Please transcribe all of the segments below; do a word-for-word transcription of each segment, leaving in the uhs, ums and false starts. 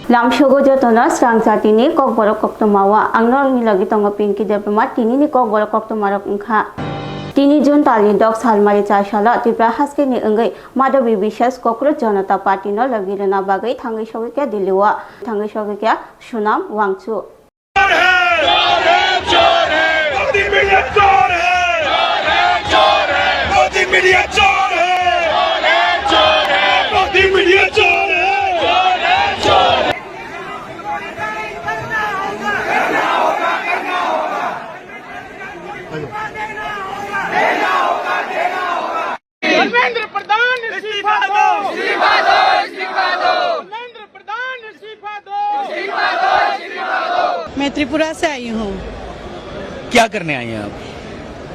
Lamsogo jotono srang jatini kokborok koktwma o. Ang norokni logi tongo Pinky Debbarma, tinini kokborok koktwmarok wngkha. Tini June talni dok salmari char salo Tripura hasteni wngwi Madhabi Biswas Cockroach Janata Party no logi rwna bagwi thangwi sogwi kha Delhi o, thangwi sogwi kha Sonam Wangchuk. Dharmendra प्रधान इस्तीफा दो। इस्तीफा दो, इस्तीफा दो। धर्मेंद्र प्रधान इस्तीफा दो। मैं त्रिपुरा से आई हूँ। क्या करने आई हैं आप?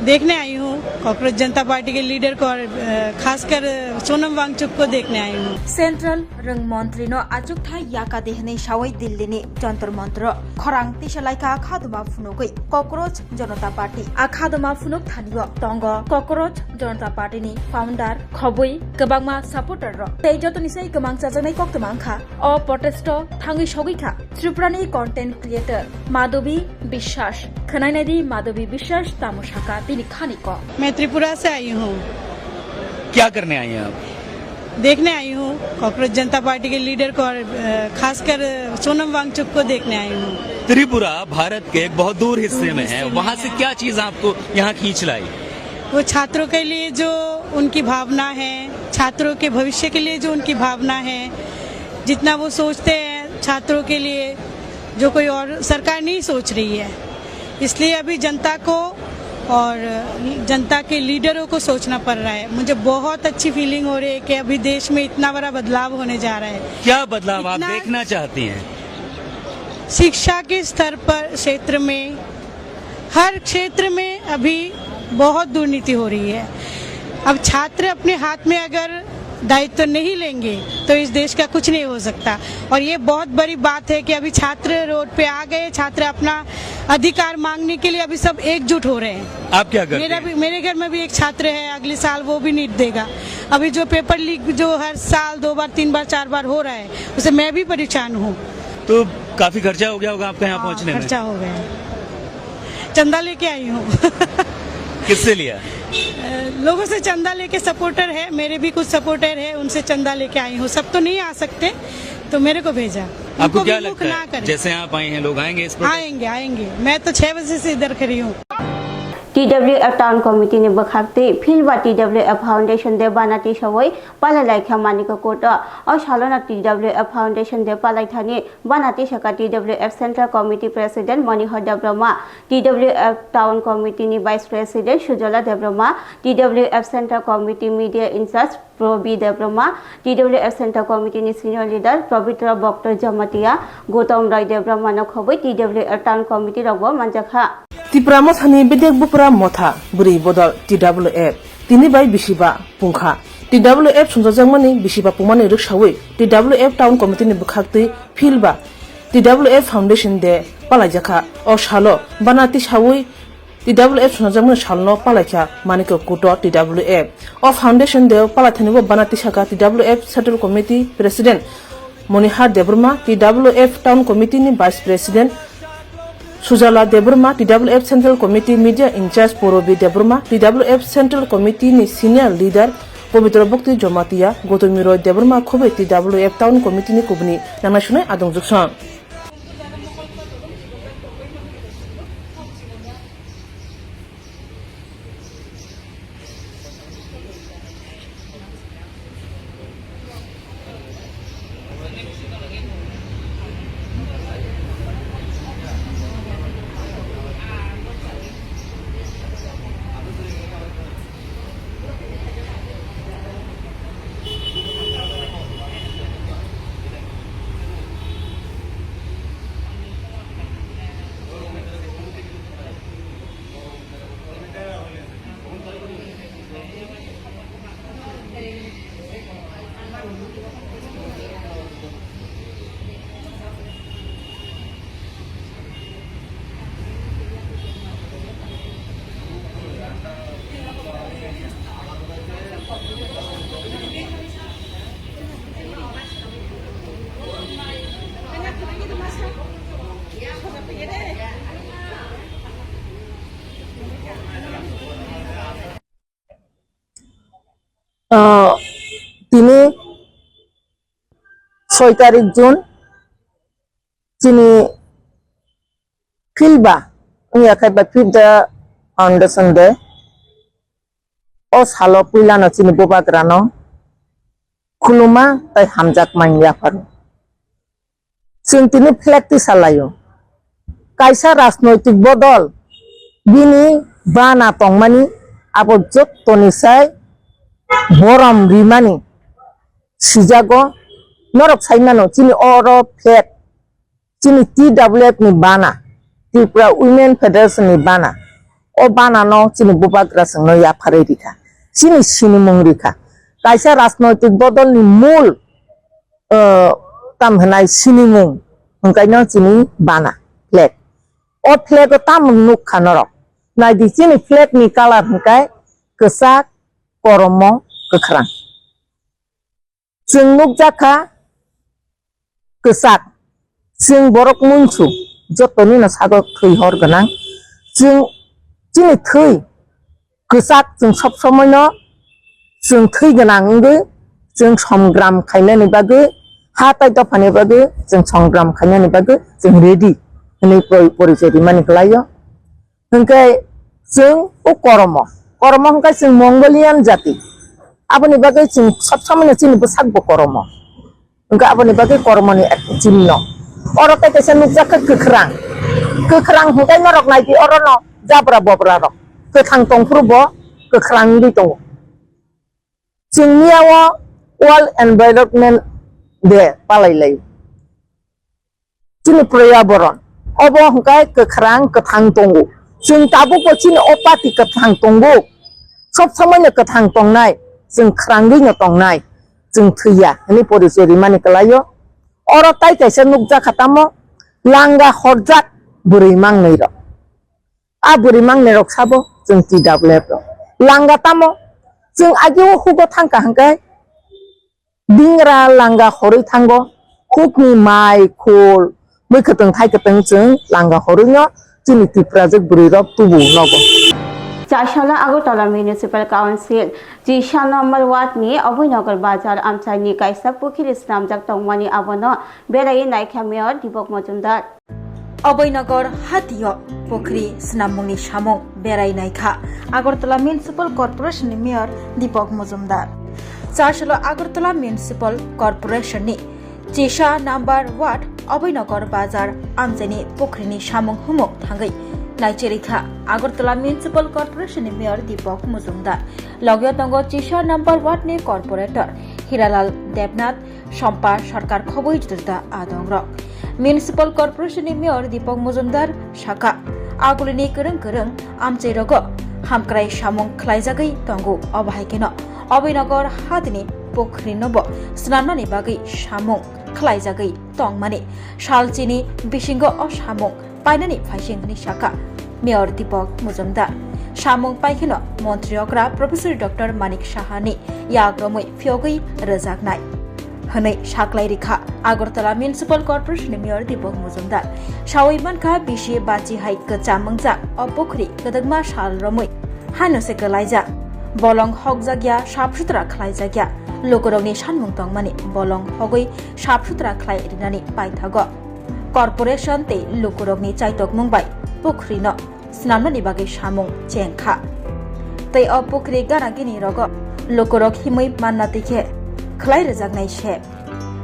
देखने आई हूँ कॉकरोच जनता पार्टी के लीडर को और, अ, खासकर सोनम वांगचुक को देखने आई हूँ। Central rwng montri no achukthai yakadi hwnwi sawi Delhi ni Jantar Mantar o khorang tisa laikha khaduma phunugwi Cockroach Janata Party. A khaduma phunuk thanio tongo Cockroach Janata Party ni founder, khobwi kwbangma supporter rok tei jotoni sai kwmang chajaknai koktwma wngkha. O protest o thangwi sogwi kha Tripura ni content creator Madhabi Biswas. Khwnai nai di Madhabi Biswas tamo saka bini khani kok. मैं त्रिपुरा से आई हूँ। क्या करने आई हैं आप? देखने आई हूँ कॉकरोच जनता पार्टी के लीडर को और, अ, खासकर सोनम वांगचुक को देखने आई हूँ। त्रिपुरा भारत के एक बहुत दूर हिस्से में है, वहाँ से क्या चीज़ आपको यहाँ खींच लाई? वो छात्रों के लिए जो उनकी भावना है, छात्रों के भविष्य के लिए जो उनकी भावना है, जितना वो सोचते हैं छात्रों के लिए, जो कोई और सरकार नहीं सोच रही है, इसलिए अभी जनता को और जनता के लीडरों को सोचना पड़ रहा है। मुझे बहुत अच्छी फीलिंग हो रही है कि अभी देश में इतना बड़ा बदलाव होने जा रहा है। क्या बदलाव आप इतना देखना चाहती हैं? शिक्षा के स्तर पर, क्षेत्र में, हर क्षेत्र में अभी बहुत दुर्नीति हो रही है। अब छात्र अपने हाथ में अगर दायित्व नहीं लेंगे तो इस देश का कुछ नहीं हो सकता। और ये बहुत बड़ी बात है कि अभी छात्र रोड पे आ गए, छात्र अपना अधिकार मांगने के लिए अभी सब एकजुट हो रहे हैं। आप क्या करते मेरा हैं? भी, मेरे घर में भी एक छात्र है, अगले साल वो भी नीट देगा। अभी जो पेपर लीक जो हर साल दो बार, तीन बार, चार बार हो रहा है, उसे मैं भी परेशान हूँ। तो काफी खर्चा हो गया होगा आपका यहाँ हाँ, पहुँचने में? खर्चा हो गया है। चंदा लेके आई हूँ। किससे लिया? अ, लोगों से चंदा लेके, सपोर्टर है, मेरे भी कुछ सपोर्टर है, उनसे चंदा लेके आई हूँ। सब तो नहीं आ सकते, तो मेरे को भेजा। आपको उनको क्या विमुख लगता ना है, करें। जैसे आप आई हैं, लोग आएंगे इस पर? आएंगे, आएंगे। मैं तो छह बजे से इधर खड़ी हूँ। T W F Town Committee ni bwkhak twi field ba T W F Foundation Day bana tisawi palai lai kha Manikya Court o. O salo no T W F Foundation Day palai thani bana tisa kha T W F Central Committee President Monihar Debbarma, T W F Town Committee ni Vice President Sujola Debbarma, T W F Central Committee Media in-charge Probi Debbarma, T W F Central Committee ni Senior Leader Pabitra Bhakta Jamatia, Gautam Roy Debbarma no khobwi T W F Town Committee rok bo manjakha. Tipra Mothani Bedek Bupra Motha Bwrwi Bodol T W F tini bai bisiba pungkha. T W F sumjakjakmani bisiba pungmani rwksawi T W F Town Committee ni bwkhaktwi field ba T W F Foundation Day palaijakha. O salo bana tisawi T W F sumjakmani salno palaikha Manikya Court o T W F. O Foundation Day o palaithani bo bana tisakha T W F Central Committee President Monihar Debbarma, T W F Town Committee ni Vice President Sujala Debbarma, T W F Central Committee Media in-charge Porobi Debbarma, T W F Central Committee ni Senior Leader Pabitra Bhakti Jamatia, Gautami Roy Debbarma khobwi T W F Town Committee ni kubuni nangnai sunai adong juksa. Ah, tini soi tarik June, chini philba wngya khe ba Fifth Foundation Day. O salo puilano chini bubagrano khuluma tei hamjakma wngya pharo. Chwng tini flag tisa laio. Kaisa rajnoitik bodol bini bana tongmani abo jottoni sai borom rimani sijago. Norok sai mano chini oro flag chini T W F ni bana, Tripura Women Federation ni bana. O bana no chini bubagra chwngno yapharwi rikha. Chini sinimung rikha. Kaisa rajnoitik bodol ni mul, eh, tam hinai sinimung hwnkhaino chini bana flag. O flag o tamo nukha norok. Naidi chini flag ni colour hwnkhe kwchak, koromo, kwkhwrang. Chwng nukjakha kwchak, chwng borok munsu, jotonino sago thwi hor gwnang. Chwng chini thwi kwchak, chwng sob somoino chwng thwi gwnang wngwi chwng songram khainani bagwi, ha tai dophani bagwi chwng songram khainani bagwi chwng ready hwnwi pori-, porichoi rimani kwlaio. Hwnkhe chwng o koromo, koromo hwnkhe chwng Mongolian jati. Aboni bagwi chwng sob somoino chini bwsakbo koromo. Hwnkhe aboni bagwi koromoni ek chinno. Oro tei kaisa nukjak khe kwkhwrang. Kwkhwrang hwnkhe norok naidi orono jabra bobra rok. Kwthang tongphuru bo kwkhwrang wngwi tongo. Chwng miyao World Environment Day palai lai. Chini Poryaboron obo hwnkhe kwkhwrang kwthang tongo. Chwng tabukbo chini o pati kwthang tongo. Sob somoino kwthang tongnai, chwng khwrangwino tongnai, chwng thwiya hwnwi porichoi rimani kwlaio. Oro tai kaisa nukjakha tamo langa horjak bwrwi mangnwi rok. A bwrwi mangnai rok sabo chwng T W F rok. Langa tamo chwng ageo hugo thangkha hwnkhe dingra langa horwi thango, hukni mai khul, mui kwtwng thai kwtwng chwng langa horwino chini Tiprajwk bwrwi rok tubu nogo. Chasala Agartala Municipal Council Chisa number ward ni Abhoynagar bazar amchaini kaisa pukhiri swnamjak tongmani abono berai naikha Mayor Dipok Mojumdar. Abhoynagar hatio pukhri swnammungni samung berai naikha Agartala Municipal Corporation ni Mayor Dipok Mojumdar. Chasalo Agartala Municipal Corporation ni Chisa number ward Abhoynagar bazar amchaini pukhrini samung humung thangwi naicherikha Agartala Municipal Corporation ni Mayor Dipok Mojumdar. Logio tongo Chisa number ward ni corporator Hiralal Debnath, Sompa Sarkar khobwi juda juda adongrok. Municipal Corporation ni Mayor Dipok Mojumdar sakha, agulini kwrwng kwrwng amchairogo hamkrai samung khlaijagwi tongo, obo hai kheno Abhoynagar hatini pukhri nobo swnamnani bagwi samung khlaijagwi tongmani salchini bisingo o samung painani phaising hwnwi sakha Mayor Dipok Mojumdar. Samung paikheno Montri okra Professor Doctor Manik Sahani yagromwi phiyogwi rwjaknai hwnwi saklai rikha Agartala Municipal Corporation ni Mayor Dipok Mojumdar. Sawi mankha bisi bachi hai kwcham wngjak o pukhri kwdwkma sal romwi haino se kwlaijak. Bolong hokjakya, sap sutra khlaijakya. Lukurokni sanmung tongmani bolong hogwi sap sutra khlai rinani paithago. Corporation tei lukurokni chaitokmung bai pukhrino swnamnani bagwi samung chengkha. Tei o pukhri gana gini rogo lukurok himwi manna twi khe khlai rwjaknai se.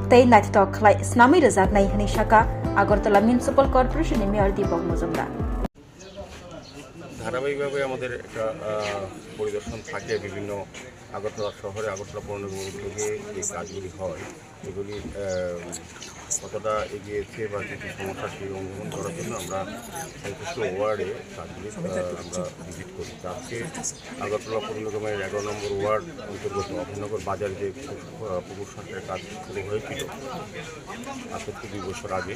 Tei naithotok khlai swnamwi rwjaknai hwnwi sakha Agartala Municipal Corporation ni Mayor Dipok Mojumdar. ধারাবাহিকভাবে আমাদের একটা, আহ, পরিদর্শন থাকে বিভিন্ন আগরতলা শহরে, আগরতলা পৌর নিগমের উদ্যোগে যে কাজগুলি হয়, এগুলি, আহ, কতটা এগিয়েছে বা কী কী সমস্যা, সেই অনুধাবন করার জন্য আমরা সংশ্লিষ্ট ওয়ার্ডে কাজগুলি, আহ, আমরা ভিজিট করি। তো আজকে আগরতলা পৌর নিগমের এগারো নম্বর ওয়ার্ড অন্তর্গত অভয়নগর বাজারে যে পুকুর, আহ, পুকুর সংস্কারের কাজ শুরু হয়েছিল আজ থেকে দুই বছর আগে,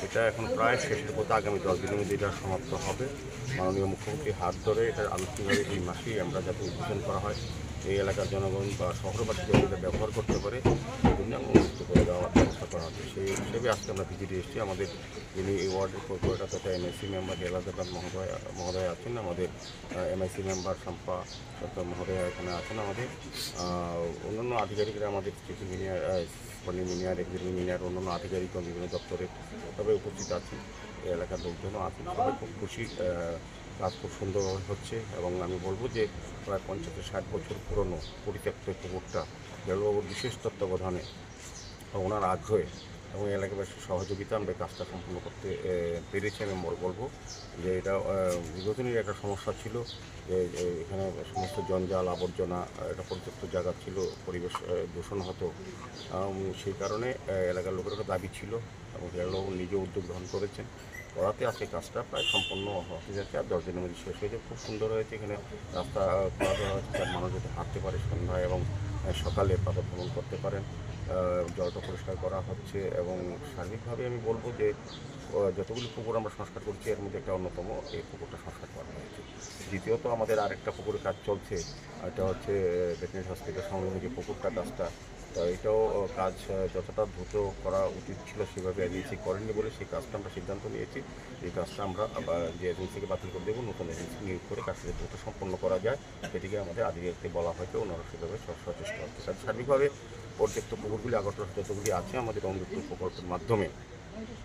এটা এখন প্রায় শেষের পথে, আগামী দশ দিনের মধ্যে এটা সমাপ্ত হবে। মাননীয় মুখ্যমন্ত্রীর হাত ধরে এটা আনুষ্ঠানিকভাবে এই মাসেই আমরা যাতে উদ্বোধন করা হয়। এই এলাকার জনগণ বা শহরবাসী যাতে এটা ব্যবহার করতে পারে, সেই জন্য আমরা উন্মুক্ত করে দেওয়ার ব্যবস্থা করা হচ্ছে। সেই হিসেবে আজকে আমরা ভিজিটে এসেছি। আমাদের যিনি এই ওয়ার্ডের কর্পোরেটর তথা এমআইসি মেম্বার হেলাল দেবনাথ মহোদয়, মহোদয় আছেন, আমাদের এমআইসি মেম্বার শম্পা সরকার মহোদয় এখানে আছেন, আমাদের আহ, অন্যান্য আধিকারিকরা, আমাদের চিফ ইঞ্জিনিয়ার, আহ, স্পট ইঞ্জিনিয়ার, এক্সিকিউটিভ ইঞ্জিনিয়ার, অন্যান্য আধিকারিক এবং বিভিন্ন দপ্তরের সবাই উপস্থিত আছেন। এই এলাকার লোকজনও আছেন, সবাই খুব খুশি। আহ, কাজ খুব সুন্দরভাবে হচ্ছে এবং আমি বলবো যে প্রায় পঞ্চাশ থেকে ষাট বছর পুরনো পরিত্যক্ত পুকুরটা হেলালবাবুর বিশেষ তত্ত্বাবধানে বা ওনার আগ্রহে এবং এলাকাবাসীর সহযোগিতা আমরা এই কাজটা সম্পূর্ণ করতে, এ, পেরেছি। আমি মনে বলবো যে এটা, আহ, দীর্ঘদিনের একটা সমস্যা ছিল যে, এ, এখানে সমস্ত জঞ্জাল, আবর্জনা, আহ, একটা পরিত্যক্ত জায়গা ছিল, পরিবেশ, আহ, দূষণ হতো। আম, সেই কারণে, আহ, এলাকার লোকের একটা দাবি ছিল এবং হেলালবাবু নিজে উদ্যোগ গ্রহণ করেছেন। করাতে আজকে কাজটা প্রায় সম্পন্ন হতে যাচ্ছে, আর দশ দিনের মধ্যে শেষ হয়ে যাবে। খুব সুন্দর হয়েছে, এখানে রাস্তা, আহ, করা দেওয়া হয়েছে, যাতে মানুষ যাতে হাঁটতে পারে সন্ধ্যায় এবং, আহ, সকালে পথভ্রমণ করতে পারেন। আহ, জলটা পরিষ্কার করা হচ্ছে এবং সার্বিকভাবে আমি বলবো যে, আহ, যতগুলি পুকুর আমরা সংস্কার করছি, এর মধ্যে একটা অন্যতম এই পুকুরটা সংস্কার করা হয়েছে। দ্বিতীয়ত, আমাদের আরেকটা পুকুরের কাজ চলছে, এটা হচ্ছে, আহ, ভেটেরিনারি হসপিটাল সংলগ্ন যে পুকুরটা কাজটা, তো এটাও, আহ, কাজ, আহ, যতটা দ্রুত করা উচিত ছিল সেভাবে এজেন্সি করেনি বলে সেই কাজটা আমরা সিদ্ধান্ত নিয়েছি। এই কাজটা আমরা আবার যে এজেন্সিকে বাতিল করে দেবো, নতুন এজেন্সি নিয়োগ করে কাজটা দ্রুত সম্পন্ন করা যায়, সেদিকে আমাদের আধিকারিককে বলা হয়েছে, ওনারা সেভাবে স-, সচেষ্ট হচ্ছে। কারণ সার্বিকভাবে পরিত্যক্ত পুকুরগুলি আগরতলা যতগুলি আছে আমাদের অমৃত প্রকল্পের মাধ্যমে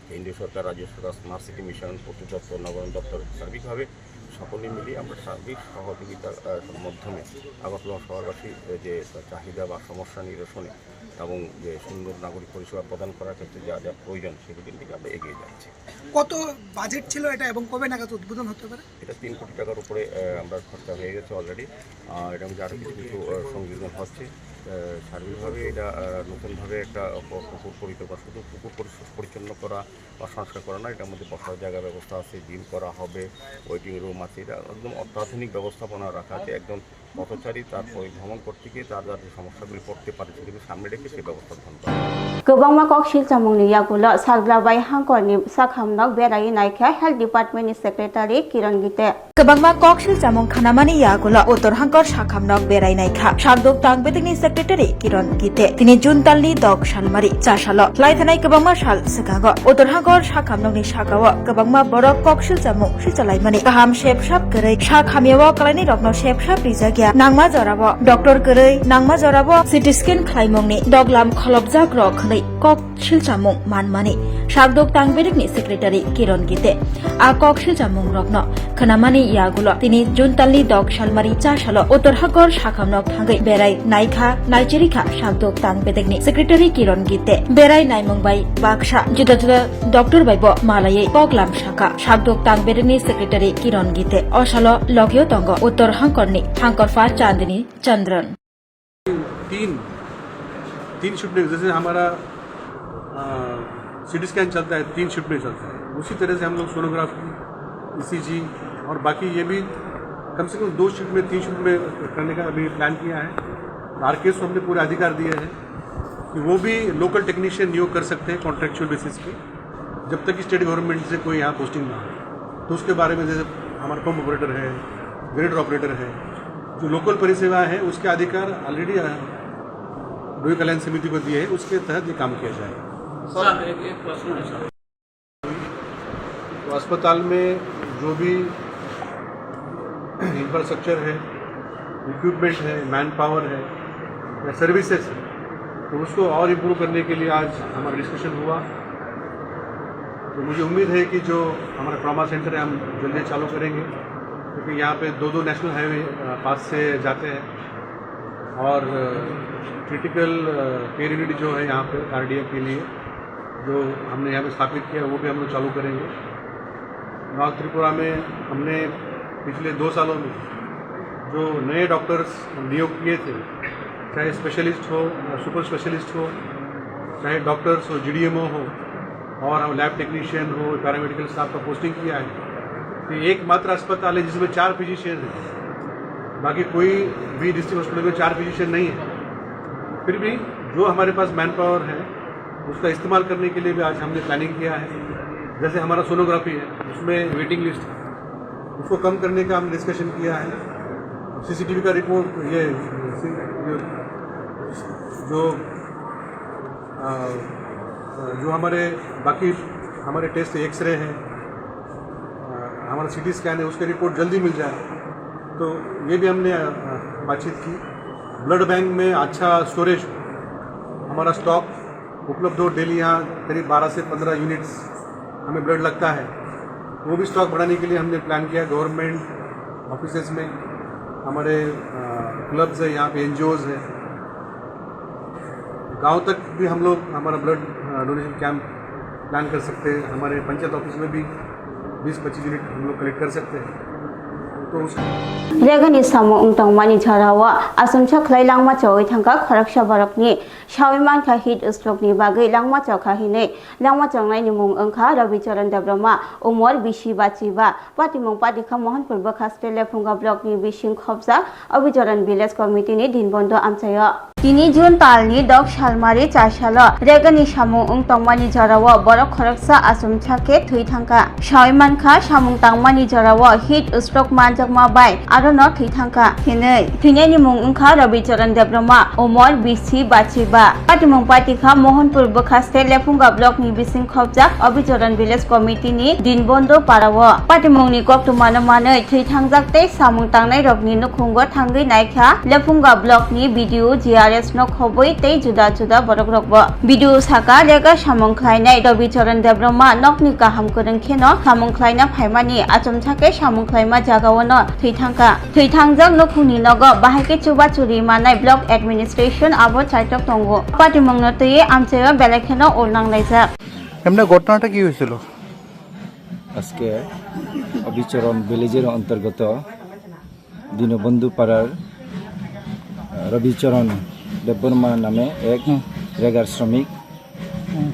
কেন্দ্রীয় সরকার, রাজ্য সরকার, স্মার্ট সিটি মিশন, পূর্ত দপ্তর, নগরায়ণ দপ্তর সার্বিকভাবে সকলে মিলে আমরা সার্বিক সহযোগিতার, আহ, মাধ্যমে আগরতলা শহরবাসীর, আহ, যে চাহিদা বা সমস্যা নিরসনে এবং যে সুন্দর নাগরিক পরিষেবা প্রদান করার ক্ষেত্রে যা যা প্রয়োজন সেগুলির দিকে আমরা এগিয়ে যাচ্ছি। কত বাজেট ছিল এটা এবং কবে নাগাদ উদ্বোধন হতে পারে? এটা তিন কোটি টাকার উপরে, আহ, আমরা খরচা হয়ে গেছে অলরেডি। আহ, এটার মধ্যে আরও কিছু কিছু, আহ, সংযোজন হচ্ছে। আহ, সার্বিকভাবে এটা, আহ, নতুনভাবে একটা প-, পুকুর পরিকল্পনা, শুধু পুকুর পরিস-, পরিচ্ছন্ন করা বা সংস্কার করা না, এটার মধ্যে বসার জায়গার ব্যবস্থা আছে, জিম করা হবে, ওয়েটিং রুম আছে। এটা একদম অত্যাধুনিক ব্যবস্থাপনা রাখা আছে, একজন পথচারী তার পরিভ্রমণ করতে গিয়ে তার যাতে সমস্যাগুলি পড়তে পারে সেগুলি সামনে রেখে সেই ব্যবস্থা গ্রহণ করা হবে। Kwbangma kok silchamungni yagulo Salbra bai hangkorni sakhamnok berai naikha Health Department ni Secretary Kiron Gite. Kwbangma kok silchamung khanamani yagulo Uttor Hangkor sakhamnok berai naikha Sakduk Tang Bedekni Secretary Kiron Gite. Tini June talni dok salmari chasalo lai thanai kwbangma sal swkango Uttor Hangkor sakhamnokni sakao kwbangma borok kok silchamung sichalaimani kaham sepsap kwrwi sak hamyao kwlainai rokno sepsap rijak ya. Nangma jorao doctor kwrwi, nangma jorao C T scan khlaimungni doglam kholopjak rok hwnwi kok silchamung manmani Sakduk Tang Bedekni Secretary Kiron Gite. A kok silchamung rokno khanamani yagulo tini June talni dok salmari chasalo Uttor Hangkor sakhamnok thangwi berai naikha, naichirikha Sakduk Tang Bedekni Secretary Kiron Gite. Berai naimung bai baksa juda juda doctor bai bo malaiwi koklam saka Sakduk Tang Bedekni Secretary Kiron Gite. Osalo logio tongo Uttor Hangkorni Hangkorpha Chandni Chandran. तीन, तीन शिफ्ट में, जैसे हमारा, अ, CT scan चलता है, तीन शिफ्ट में चलता है, उसी तरह से हम लोग सोनोग्राफी, ईसीजी और बाकी ये भी कम से कम दो शिफ्ट में, तीन शिफ्ट में करने का अभी प्लान किया है। आरकेएस को हमने पूरे अधिकार दिए हैं कि वो भी लोकल टेक्नीशियन नियोग कर सकते हैं कॉन्ट्रैक्चुअल बेसिस पे, जब तक कि स्टेट गवर्नमेंट से कोई यहाँ पोस्टिंग ना हो। तो उसके बारे में जैसे हमारा पंप ऑपरेटर है, जनरेटर ऑपरेटर है, जो लोकल परिसेवा है, उसके अधिकार ऑलरेडी, अ, डोई कल्याण समिति को दिए हैं, उसके तहत ये काम किया जाएगा। सर, एक, एक प्रश्न है सर। तो अस्पताल में जो भी इंफ्रास्ट्रक्चर है, इक्विपमेंट है, मैन पावर है या सर्विसेज है, तो उसको और इम्प्रूव करने के लिए आज हमारा डिस्कशन हुआ। तो मुझे उम्मीद है कि जो हमारा ट्रॉमा सेंटर है, हम जल्दी चालू करेंगे, क्योंकि यहाँ पे दो दो नेशनल हाईवे, अ, पास से जाते हैं और, अ, क्रिटिकल, अ, केयर यूनिट जो है यहाँ पे कार्डियक के लिए, जो हमने यहाँ पे स्थापित किया, वो भी हम लोग चालू करेंगे। नॉर्थ त्रिपुरा में हमने पिछले दो सालों में जो नए डॉक्टर्स नियुक्त किए थे, चाहे स्पेशलिस्ट हो या सुपर स्पेशलिस्ट हो, चाहे डॉक्टर्स हो, जीडीएमओ हो, और हम लैब टेक्नीशियन हो, पैरामेडिकल स्टाफ का पोस्टिंग किया है, तो ये एकमात्र अस्पताल है जिसमें चार फिजिशियन हैं। बाकी कोई भी डिस्ट्रिक्ट हॉस्पिटल में चार फिजिशियन नहीं है। फिर भी जो हमारे पास मैन पावर है, उसका इस्तेमाल करने के लिए भी आज हमने प्लानिंग किया है। जैसे हमारा सोनोग्राफी है, उसमें वेटिंग लिस्ट है, उसको कम करने का हमने डिस्कशन किया है। सीसीटीवी का रिपोर्ट, ये, ये जो, आ, जो हमारे बाकी हमारे टेस्ट एक्सरे हैं, आ, हमारा सीटी स्कैन है, उसकी रिपोर्ट जल्दी मिल जाए, तो ये भी हमने, आ, बातचीत की। ब्लड बैंक में अच्छा स्टोरेज, हमारा स्टॉक उपलब्ध हो, डेली यहाँ करीब बारह से पन्द्रह यूनिट्स हमें ब्लड लगता है, वो भी स्टॉक बढ़ाने के लिए हमने प्लान किया। गवर्नमेंट ऑफिसेज में, हमारे, अ, क्लब्स है, यहाँ पे एनजीओज है, गांव तक भी हम लोग हमारा ब्लड, अ, डोनेशन कैंप प्लान कर सकते हैं। हमारे पंचायत ऑफिस में भी बीस पच्चीस यूनिट हम लोग कलेक्ट कर सकते हैं। तो उस Regani samung wng tongmani jorao aswngsa khlai langma chogwi thangkha khoroksa borokni. Sawi mankha heat stroke ni bagwi langma chokha hinwi. Langma chongnaini mung wngkha Rabi Charan Debbarma, umor bisi ba chiba. Patimung patikha Mohanpur bwkhaste Lephunga block ni bising khopjak Obicharan village committee ni dinbondo amchaio. Tini June talni dok salmari chasalo Regani samung wng tongmani jorao borok khoroksa achomsa khe thwi thangkha. Sawi mankha, samung tangmani jorao heat stroke manjakma bai arono thwi thangkha hinwi. Thwinani mung wngkha Rabi Charan Debbarma, umor bisi ba chiba. Patimung patikha Mohanpur bwkhaste Lephunga block ni bising khopjak Obicharan village committee ni dinbondo parao. Patimungni koktwmano manwi thwi thangjak tei samung tangnai rokni nukhungo thangwi naikha Lephunga block ni B D O, G R S no khobwi tei juda juda borok rokbo. B D O saka, rega samung khlainai Rabi Charan Debbarma nokni kaham kwrwng kheno samung khlaina phaimani, achomsa khe samung khlaima jagao no thwi thangkha. Thwi thangjak nukhungni nogo bahai khe chuba churi manai block administration abo chaitok tongo. Patimungno twiwi amchaio belai kheno ul nanglaijak. এমনি ঘটনাটা কি হয়েছিল? আজকে অবিচরণ ভিলেজের অন্তর্গত দীনবন্ধু পাড়ার, আহ, রবিচরণ দেববর্মা নামে এক হুম। রেগার শ্রমিক হুম।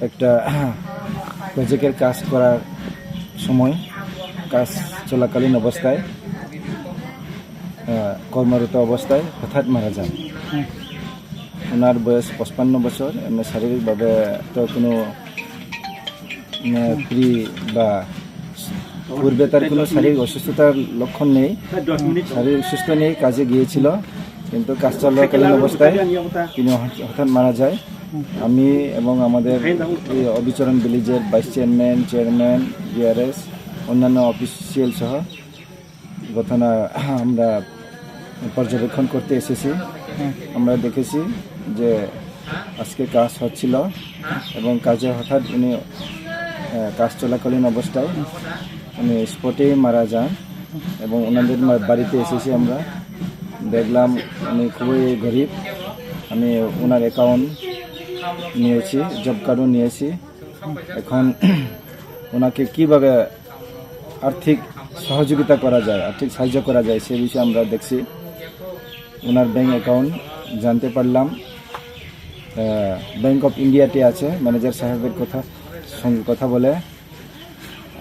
একটা প্রজেক্টের কাজ করার সময়, কাজ চলাকালীন অবস্থায়, আহ, কর্মরত অবস্থায় হঠাৎ মারা যান। হুম। ওনার বয়স পঁচপান্ন বছর। এমনি শারীরিকভাবে তো কোনো, মানে, প্রি বা পূর্বে তার কোনো শারীরিক অসুস্থতার লক্ষণ নেই, শারীরিক সুস্থ নেই, কাজে গিয়েছিল, কিন্তু কাজ চলাকালীন অবস্থায় তিনি হঠাৎ, হঠাৎ মারা যায়। আমি এবং আমাদের এই অবিচরণ ভিলেজের ভাইস চেয়ারম্যান, চেয়ারম্যান, জিআরএস, অন্যান্য অফিসিয়াল সহ ঘটনা আমরা পর্যবেক্ষণ করতে এসেছি। হুম। আমরা দেখেছি যে আজকে কাজ হচ্ছিল এবং কাজে হঠাৎ উনি, আহ, কাজ চলাকালীন অবস্থায় উনি স্পটেই মারা যান এবং ওনাদের মা-, বাড়িতে এসেছি আমরা, দেখলাম উনি খুবই গরিব। আমি ওনার অ্যাকাউন্ট নিয়েছি, জব কার্ডও নিয়েছি। এখন ওনাকে কিভাবে আর্থিক সহযোগিতা করা যায়, আর্থিক সাহায্য করা যায়, সে বিষয়ে আমরা দেখছি। ওনার ব্যাংক অ্যাকাউন্ট জানতে পারলাম, আহ, ব্যাংক অফ ইন্ডিয়াতে আছে। ম্যানেজার সাহেবের কথা, সঙ্গে কথা বলে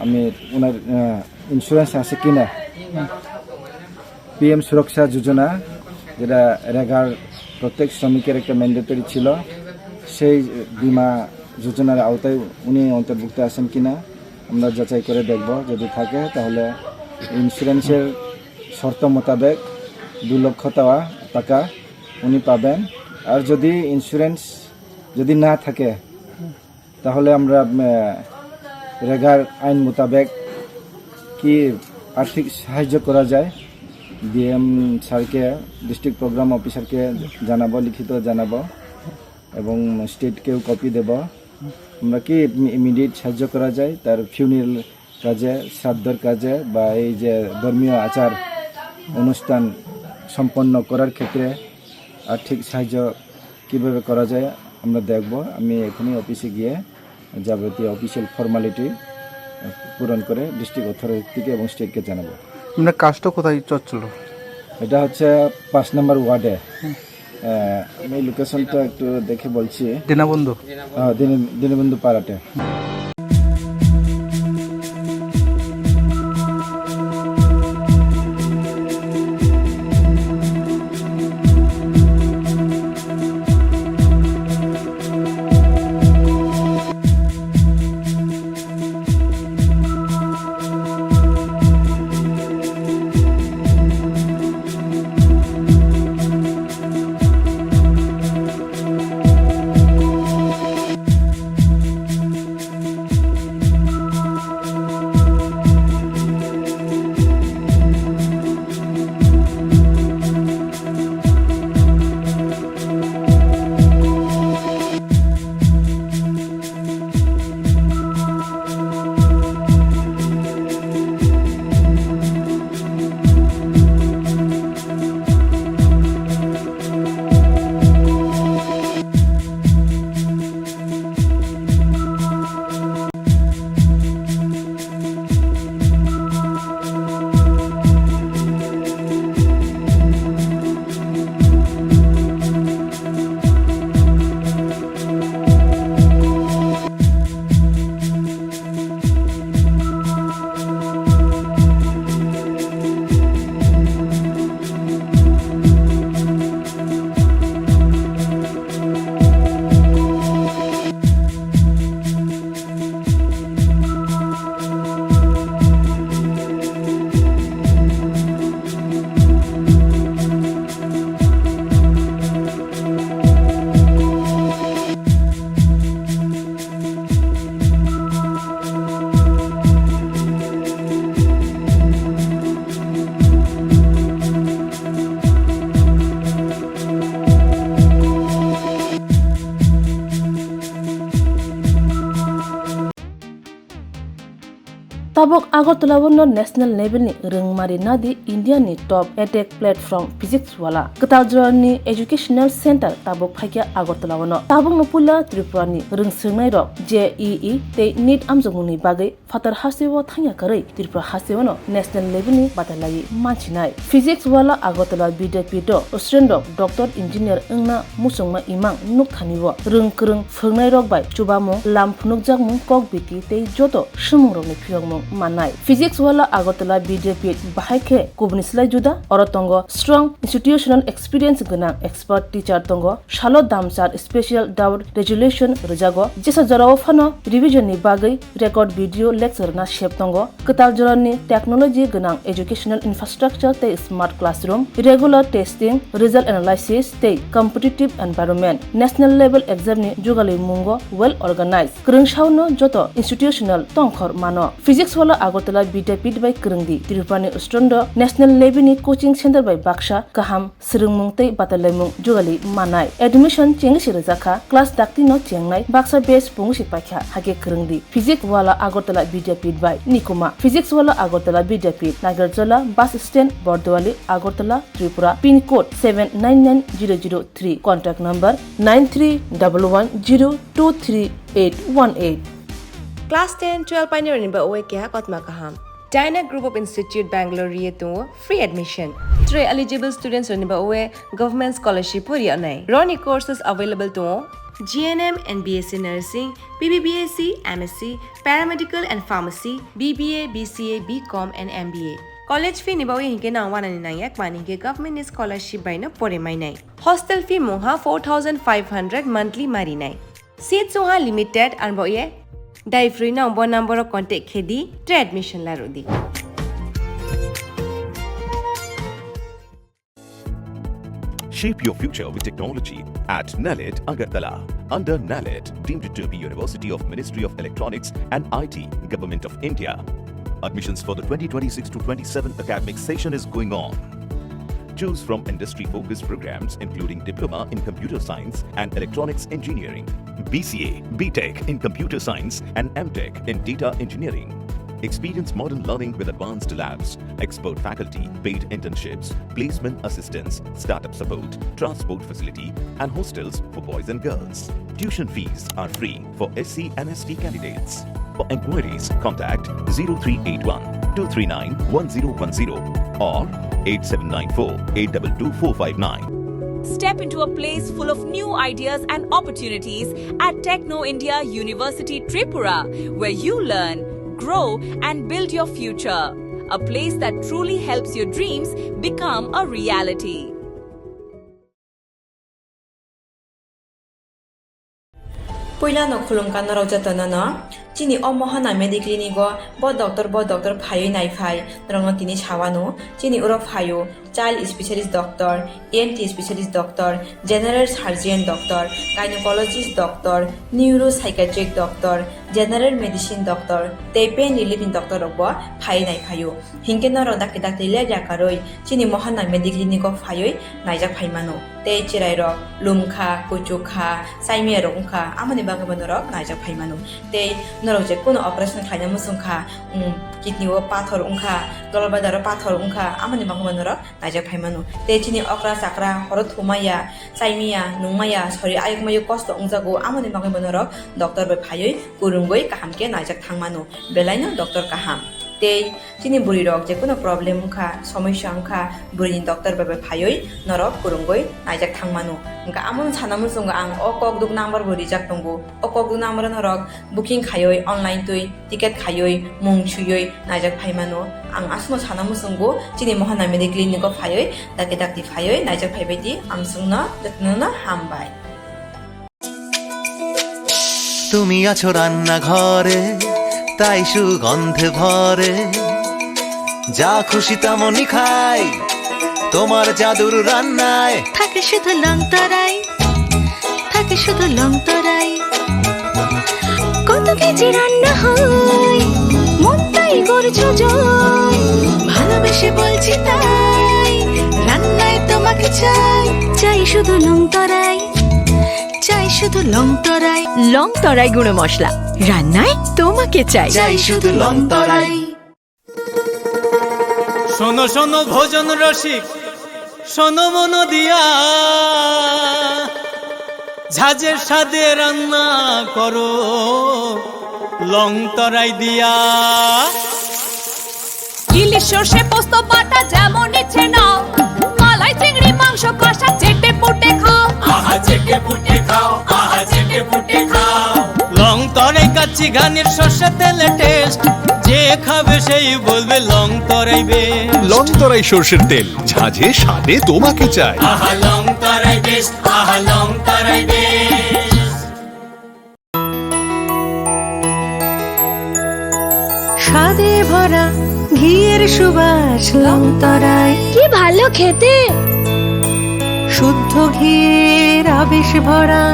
আমি ওনার, আহ, ইন্স্যুরেন্স আছে কিনা, পিএম সুরক্ষা যোজনা, যেটা রেগার প্রত্যেক শ্রমিকের একটা ম্যান্ডেটরি ছিল, সেই বীমা যোজনার আওতায় উনি অন্তর্ভুক্ত আছেন কিনা আমরা যাচাই করে দেখব। যদি থাকে, তাহলে ইন্স্যুরেন্সের শর্ত মোতাবেক দু লক্ষ টাকা, টাকা উনি পাবেন। আর যদি ইন্স্যুরেন্স যদি না থাকে, তাহলে আমরা, আহ, রেগার আইন মোতাবেক কি আর্থিক সাহায্য করা যায়, ডিএম স্যারকে, ডিস্ট্রিক্ট প্রোগ্রাম অফিসারকে জানাবো, লিখিত জানাবো এবং স্টেটকেও কপি দেব। আমরা কি ইমিডিয়েট সাহায্য করা যায়, তার ফিউনারাল কাজে, শ্রাদ্ধর কাজে বা এই যে ধর্মীয় আচার অনুষ্ঠান সম্পন্ন করার ক্ষেত্রে আর্থিক সাহায্য কিভাবে করা যায় আমরা দেখব। আমি এখনই অফিসে গিয়ে যাবতীয় অফিসিয়াল ফর্মালিটি পূরণ করে ডিস্ট্রিক্ট অথরিটিকে এবং স্টেটকে জানাবো। আপনার কাজটা কোথায় চলছিল? এটা হচ্ছে পাঁচ নম্বর ওয়ার্ডে। হুম। আহ, আমি লোকেশনটা একটু দেখে বলছি। দীনবন্ধু। হ্যাঁ, দীন-, দীনবন্ধু পাড়াতে। Tabuk Agartala o no national level ni rwngmari nadi India ni top edtech platform Physics Wala. Kwtal jora ni educational center tabuk phaikha Agartala o no. Tabuk no puila Tripura ni rwngswngnai rok J E E tei NEET amjokmung ni bagwi phatar hasteo thangya kwrwi Tripura hasteo no national level ni batalaiwi manchinai. Physics Wala Agartala Vidyapith o student rok doctor engineer wngna muchungma imang nukthani o rwng kwrwng phwrwngnairok bai chubamung, lam phunukjakmung, kok biti tei joto swngmungrokni phiyokmung mannai. Physics Wala Agartala Vidyapith bahai khe kubuni slai juda, oro tongo strong institutional experience gwnang expert teacher tongo, salo damchar special doubt resolution rwjago, jesa jorao phano revision ni bagwi record video lecture na sep tongo, kwtal jorani technology gwnang educational infrastructure tei smart classroom, regular testing, result analysis tei competitive environment, national level exam ni jugalwi mungo well organized. Kwrwngsao no joto institutional tongkhor mano. Physics Wala Agartala Vidyapith bai kwrwngdi, Tripura ni student rok national level ni coaching center bai baksa kaham swrwngmung tei batalaimung jugali manai. Admission chengwi se rwjakha, class dakti no chengnai, baksa batch pungwi se paikha, hakhe kwrwngdi. Physics Wala Agartala Vidyapith bai nikuma. Physics Wala Agartala Vidyapith, Nagarjala bus stand, Bordowali, Agartala, Tripura, pin code seven nine nine zero zero three, contact number nine three double one zero two three eight one eight. Class ten, twelve painirokni ba oe keha kotma kaham. Dyna Group of Institute Bangalore ri tongo free admission. Tre eligible students rokni ba oe government scholarship pori anai. Roni courses available tongo G N M and B S C nursing, B B B S C, M S C, paramedical and pharmacy, B B A, B C A, B Com and M B A. College fee ni ba oe hinke nang wanani nangya kmani hinke government ni scholarship bai no pore mainai. Hostel fee mungha four thousand five hundred monthly marinai. Seat sungha limited, arbo ye dai free no bo number o contact khedi tre admission larudi. Shape your future with technology at NALET Agartala. Under NALET, deemed to be University of Ministry of Electronics and I T, Government of India. Admissions for the twenty twenty-six to twenty-seven academic session is going on. Choose from industry-focused programs including Diploma in Computer Science and Electronics Engineering, B C A, B Tech in Computer Science and M Tech in Data Engineering. Experience modern learning with advanced labs, expert faculty, paid internships, placement assistance, startup support, transport facility, and hostels for boys and girls. Tuition fees are free for S C and S T candidates. For inquiries, contact zero three eight one two three nine one zero one zero or eight seven nine four eight double two four five nine. Step into a place full of new ideas and opportunities at Techno India University Tripura, where you learn, grow, and build your future. A place that truly helps your dreams become a reality. Puilano khulumkha norok jotono no. Chini o Mohana Mediclinic o bo doctor, bo doctor phaiwi naiphai norokno tini sawano. Chini uro phaio child specialist doctor, E N T specialist doctor, general surgeon doctor, gynecologist doctor, neuropsychiatric doctor, general medicine doctor tei pain relief ni doctor rok bo phaiwi naiphaio. Hinkhe norok dakti dakti lepya karwi chini Mohana Mediclinic o phaiwi naijak phaimano. Tei chwrairok lumkha, kuchukha, chaimiya rok wngkha, amoni bagwi bo norok naijak phaimano. Tei norok je kuno operation khlaina muchungkha, um, kidney o pathor wngkha, dolbadaro pathor wngkha, amoni bagwi bo norok naijak phaimano. Tei chini okra chakra horo thumaya, chaimiya, nungmaya, sori ayukmayo kosto wngjago, amoni bagwi bo norok doctor bai phaiwi kwrwngwi kaham khe naijak thangmano. Belaino doctor kaham. Tei chini bwrwi rok je kuno problem wngkha, somosya wngkha, bwrwini doctor bai bai phaiwi norok kwrwngwi naijak thangmano. Hwnkha amo sana muchungo ang o kokduk number bo rijak tongo. O kokduk number o norok booking khaiwi online twi ticket khaiwi mung swiwi naijak phaimano. Ang aswkno sana muchungo chini Mohana Mediclinic o phaiwi dakti dakti phaiwi naijak phaibai di. Ang chwngno jotono no hambai. তুমি আছো রান্নাঘরে, তাই সুগন্ধে ভরে। যা খুশি তেমনই খাই, তোমার জাদুর রান্নায়। থাকে শুধু লং তরাই, থাকে শুধু লং তরাই। কত কেজি রান্না হয়, মনটাই করছো জয়। ভালোবেসে বলছি তাই, রান্নায় তোমাকে চাই। চাই শুধু লং তরাই, চাই শুধু লং তরাই। লং তরাই গুঁড়ো মশলা, রান্নায় তোমাকে চাই। চাই শুধু লং তরাই। শোনো শোনো ভোজন রসিক, শোনো মন দিয়া, ঝাঁঝের স্বাদে রান্না করো লং তরাই দিয়া। ইলিশ সর্ষে পোস্ত বাটা যেমন ইচ্ছে নাও, মালাই চিংড়ি মাংস কষা চেটে পুটে খাও। আহা চেটে পুটে খাও, আহা চেটে পুটে খাও। লং তরাই কাচ্চি ঘানির সর্ষে তেলে টেস্ট, যে খাবে সেই বলবে লং তরাই বেস্ট। লং তরাই সর্ষের তেল, ঝাঁঝে স্বাদে তোমাকে চাই। আহা লং তরাই বেস্ট, আহা লং তরাই বেস্ট। স্বাদে ভরা ঘিয়ের সুবাস লং তরাই। কি ভালো খেতে। শুদ্ধ ঘিয়ের আবেশ ভরা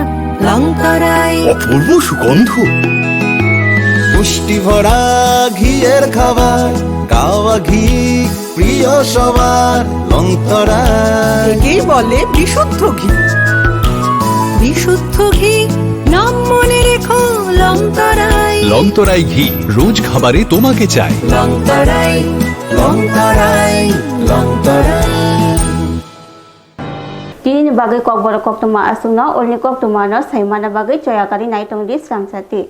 লং তরাই। অপূর্ব সুগন্ধ। পুষ্টি ভরা ঘিয়ের খাবার, কাওয়া ঘি প্রিয় সবার। লং তরাই। একেই বলে বিশুদ্ধ ঘি। বিশুদ্ধ ঘি, নাম মনে রেখো লং তরাই। লং তরাই ঘি, রোজ খাবারে তোমাকে চাই। লং তরাই, লং তরাই, লং তরাই। Tini bagwi kokborok koktwma aswkno ulni koktwmano saimana bagwi choya kari nai tongdi swrang chati.